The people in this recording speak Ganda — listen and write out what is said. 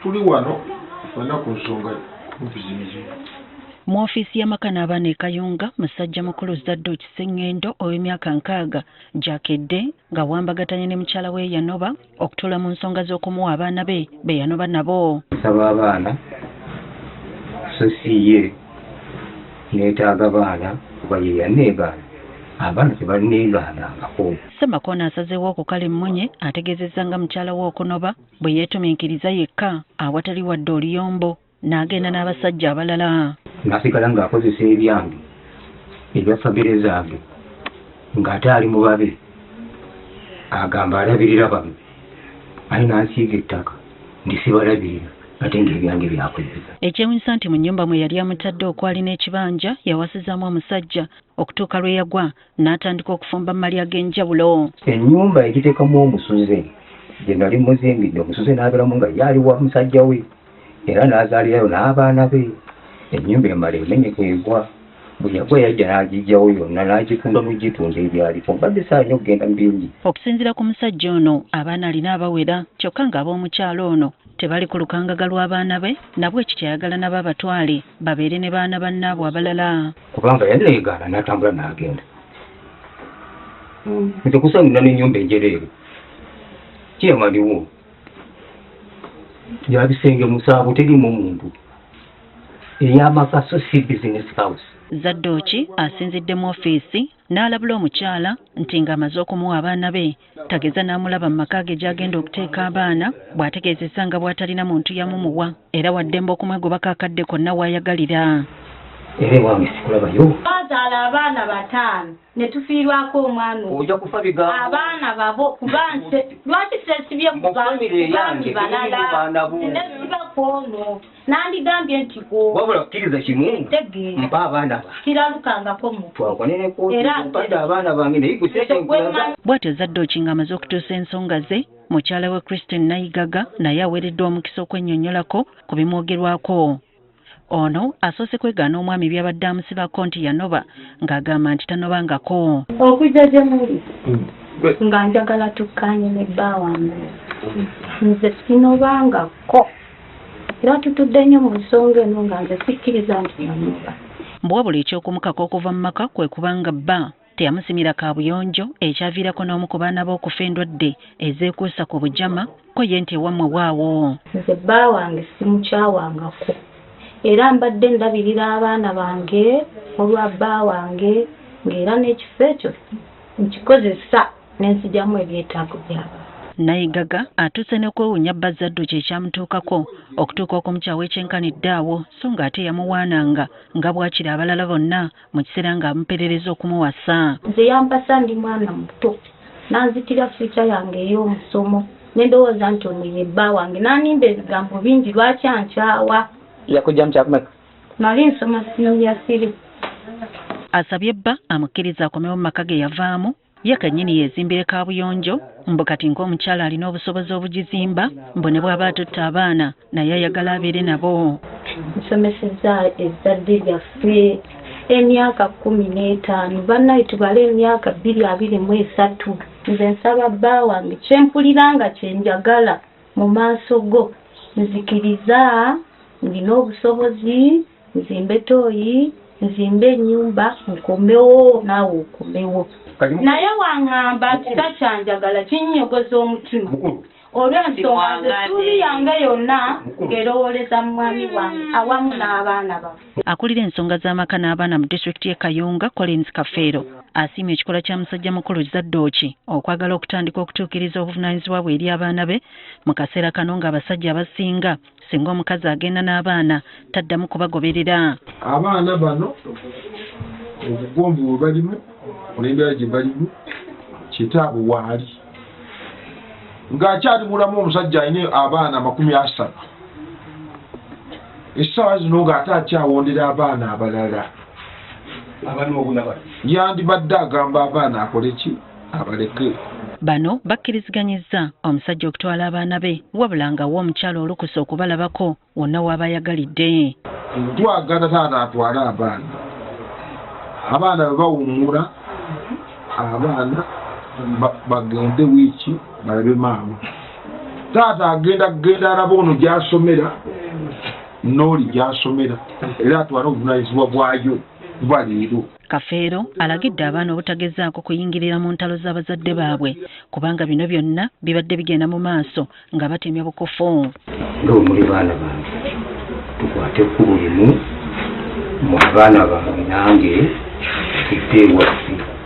Tuli wano ffenna ku nsonga kumpi zimizimu. Mu ofiisi y'amaka n'abaana e Kayunga, musajja mukulu Zadooki Ssengendo ow'emyaka 60 gy'akedde ng'awambagatanye ne mukyala we yanoba okutuula mu nsonga z'okumuwa abaana be be yanoba nabo. Nsaba abaana so si ye neetaaga baana kuba ye yanneegaana, abaana tebanneegaanangako. Ssemakoona asazeewo okukala emmunye ategeezezza nga mukyala we okunoba bwe yeetumiikiriza yekka awatali wadde oluyombo n'agenda n'abasajja abalala. N'asigala ng'akozesa ebyange ebya famire zange ng'ate ali mu babe, agamba alabirira bano, aye n'ansiiga ettaka nti sibalabirira ate ng'ebyange byakozesa. Ekyewuunyisa nti mu nnyumba mwe yali amutadde okwali n'ekibanja yawasizaamu omusajja okutuuka lwe yagwa n'atandika okufumba mu malya ag'enjawulo. Ennyumba yagiteekamu omusuze gye nali muzimbidde, omusuze n'abeeramu nga ye ali wa musajja we era n'azaalirayo n'abaana be. Ennyumba emala emenyeka egwa, bwe yagwa yajja n'agiggyawo yonna n'agitunda n'ogitunda ebyaliko. Mbadde saanya okugenda mu bingi. Okusinziira ku musajja ono, abaana alina abawera kyokka ng'ab'omukyala ono tebali ku lukangaga lw'abaana be na bwe kityo ayagala nabo abatwale babeere ne baana bannaabwe abalala. Kubanga yanneegaana n'atambula n'agenda. Nze kusanga n'ennyumba enjereere kyemaliwo ya bisenge 7 teriimu muntu, ey'amaka so si business house. Zadooki asinzidde mu ofiisi n'alabula omukyala nti ng'amaze okumuwa abaana be tageza n'amulaba mu maka ge gy'agenda okuteeka abaana, bw'ategeezezza nga bw'atalina muntu yamumuwa era waddembe okumwegobako akadde konna w'ayagalira. Era ewange sikulabayo. Twazaala abaana 5 ne tufiirwako omwana omu. Ojja kufa bigambo. Abaana babo kuba nse lwaki seesibye ku Mu famire baami yange balala? teri baana bo. Nesiba ku ono. Nandigambye nti o. Wabula kkiriza kimu. Tegeera. Mpa abaana ba. Kiralukangako mu. Twakwane ne kkooti, Era mpadde abaana bange naye gwe Nze sente gwe nkulaga. mmanyi. Bw'atyo Zadooki ng'amaze okutuusa ensonga ze, mukyala we Christine Nayigaga naye aweereddwa omukisa okwennyonnyolako ku bimwogerwako. Ono asoose kwegaana omwami by'abadde amusibako nti yanoba ng'agamba nti tanobangako. Okujja gye muli nga njagala tukkaanye ne bba wange, nze sinobangako era tutudde nnyo mu nsonga eno nga nze sikkiriza nti yanoba. Mbu wabula ekyokumukaka okuva mu maka kwe kubanga bba teyamusimira kaabuyonjo ekyaviirako n'omu ku baana be okufa endwadde ezeekuusa ku bujama ko ye nti ewammwe waawo. Nze bba wange simukyawangako era mbadde ndabirira abaana bange olwa bba wange ng'era n'ekifo ekyo nkikozesa ne nzigyamu ebyetaago by'abaana. Nayigaga atuuse n'okwewuunya bba Zadooki ekyamutuukako okutuuka okumukyawa ekyenkanidde awo so ng'ate yamuwaananga nga bw'akira abalala bonna mu kiseera ng'amuperereza okumuwasa. Nze yampasa ndi mwana muto n'anzitira future yange ey'omusomo ne ndowooza nti ono ye bba wange n'animba ebigambo bingi lwaki ankyawa. Yakujja mu kyakumeka? Nali nsoma siniya 3. Asabye bba amukkirize akomewo mu maka ge yavaamu ye kennyini yeezimbire kaabuyonjo mbu kati ng'omukyala alina obusobozi obugizimba mbu ne bw'aba atutte abaana naye ayagala abeere nabo. Nsomesezza ezzadde lyaffe emyaka 15 bannaye tubale emyaka 2023. Nze nsaba bba wange kye mpulira nga kye njagala mu maaso go nzikiriza ndina obusobozi nzimbe tooyi nzimbe ennyumba nkomewo naawe okomewo. Naye waŋŋamba nti takyanjagala kinnyogoza omutima olw'ensonga nze essuubi yange yonna ng'erowooleza mu mwami wange awamu n'abaana baffe. Akulira ensonga z'amaka n'abaana mu disitulikiti y'e Kayunga Collins Kafeero asiimye ekikolwa kya musajja mukulu Zadooki okwagala okutandika okutuukiriza obuvunaanyizibwa bwe eri abaana be mu kaseera kano ng'abasajja abasinga singa omukazi agenda n'abaana taddamu kubagoberera. Abaana bano obugonvu bwe balimu n'embeera gye balimu kitaabwe waali ng'akyali mulamu omusajja alina abaana 30 essaawa zino ng'ate akyawondera abaana abalala. Yandibadde agamba abaana akole ki abaleke. Bano bakkiriziganyizza omusajja okutwala abaana be wabula nga wa omukyala olukusa okubalabako wonna w'aba ayagalidde. Twagala taata atwale abaana. Abaana bwe bawummula abaana bagende wiiki balabe maama. Taata agenda kugenda alaba ono gy'asomera n'oli gy'asomera era atwale obuvunaanyizibwa bwayo kuba leero. Kafeero alagidde abaana obutagezaako kuyingirira mu ntalo z'abazadde baabwe kubanga bino byonna bibadde bigenda mu maaso nga batemya bukufu. Nga bwe muli baana bange, tukwate ekkubo limu, mmwe abaana bange nange tudde ewaffe.